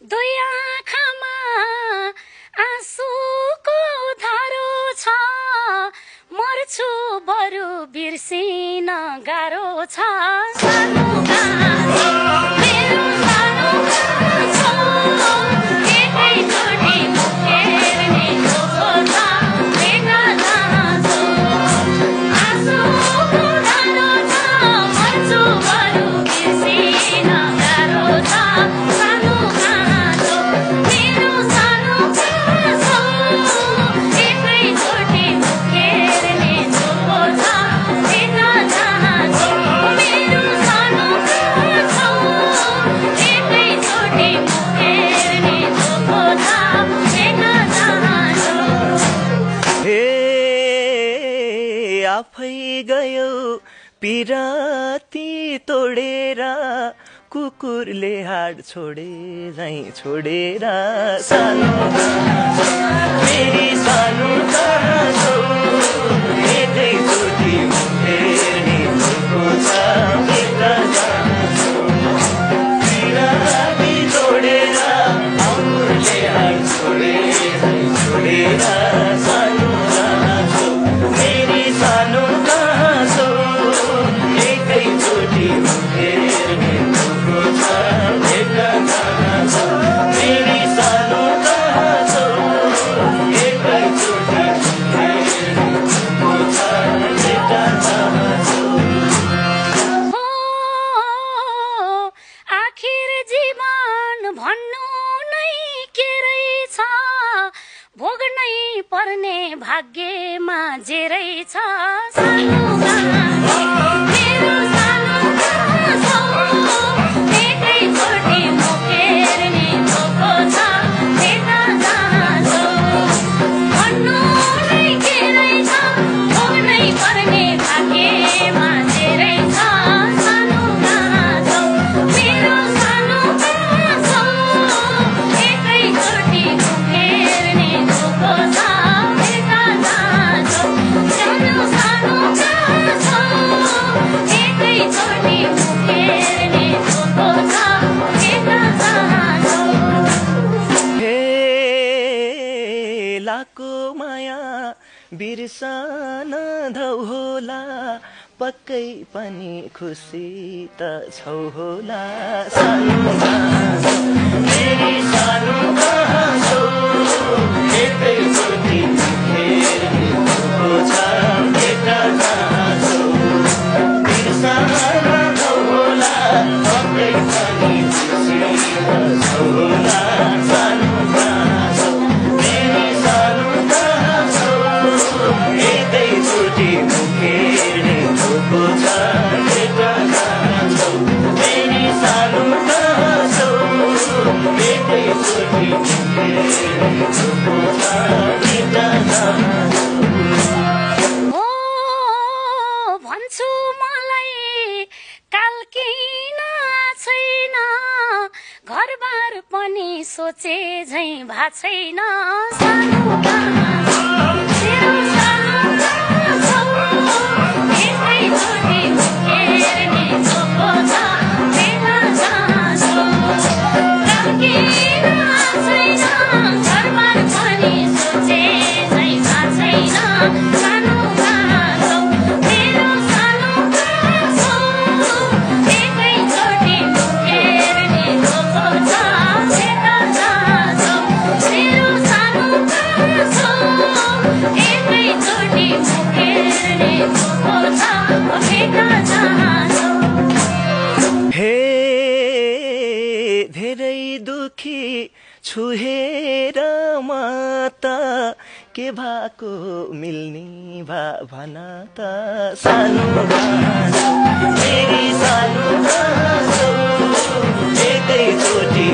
दुई आँखामा आँसुको धारो छ मर्छु बरु बिर्सिन गाह्रो छ सानो गाँसो मेरो सानो गाँसो एकैचोटि मुखेर्ने जोखो छ भेट्न चाहन्छु आँसुको धारो छ मर्छु बरु बिर्सिन गाह्रो छ सानो गाँसो मेरो सानो गाँसो एकैचोटि मुखेर्ने जोखो छ भेट्न चाहन्छु मेरो सानो गाँसो एकैचोटि मुखेर्ने जोखो छ भेट्न चाहन्छु हे आफै गयो पिराती तोडेर कुकुरले हाड छोडे झैं छोडेर सानो गाँसो मेरी सानो गाँसो एकैचोटि मुखेर्ने जोखो छ भेट्न चाहन्छु पिराती तोडेर कुकुरले हाड छोडे झैं छोडेर सानो गाँसो मेरी सानो गाँसो एकैचोटि मुखेर्ने जोखो छ भेट्न चाहन्छु मेरी सानो गाँसो एकैचोटि मुखेर्ने जोखो छ भेट्न चाहन्छु हो आखिर जीवन भन्नु नै के रहेछ भोग्नै पर्ने भाग्यमा जे रहेछ सानो गाँसो मेरो सानो गाँसो एकैचोटि मुखेर्ने जोखो छ भेट्न चाहन्छु भन्नु नै के रहेछ भोग्नै पर्ने भाग्यमा जे रहेछ सानो गाँसो मेरो सानो गाँसो एकैचोटि मुखेर्ने जोखो छ भेट्न चाहन्छु सानो सानो गाँसो एकैचोटि मुखेर्ने जोखो छ भेट्न चाहन्छु हे लाको माया बिर्सन धौ होला पक्कै पनि खुसी त छौ होला सानो गाँसो मेरी सानो गाँसो एकैचोटि मुखेर्ने जोखो छ भेट्न चाहन्छु बिर्सन धौ होला पक्कै पनि खुसी त छौ होला सानो गाँसो मेरी सानो गाँसो एकैचोटि मुखेर्ने जोखो छ भेट्न चाहन्छु मेरी सानो गाँसो एकैचोटि मुखेर्ने जोखो छ भेट्न चाहन्छु हो भन्छु मलाई काल किन छैन घरबार पनि सोचे झैं भा छैन सानो गाँसो मेरो सानो गाँसो एकैचोटि मुखेर्ने जोखो छ भेट्न चाहन्छु काल किन छैन घरबार पनि सोचे झैं भा छैन सानो गाँसो मेरो सानो गाँसो एकैचोटि मुखेर्ने जोखो छ भेट्न चाहन्छु मेरो सानो गाँसो एकैचोटि मुखेर्ने जोखो छ भेट्न चाहन्छु हे धेरै दुखी छु हेर म त के भएको मिल्ने भन त सानो गाँसो मेरी सानो गाँसो एकैचोटि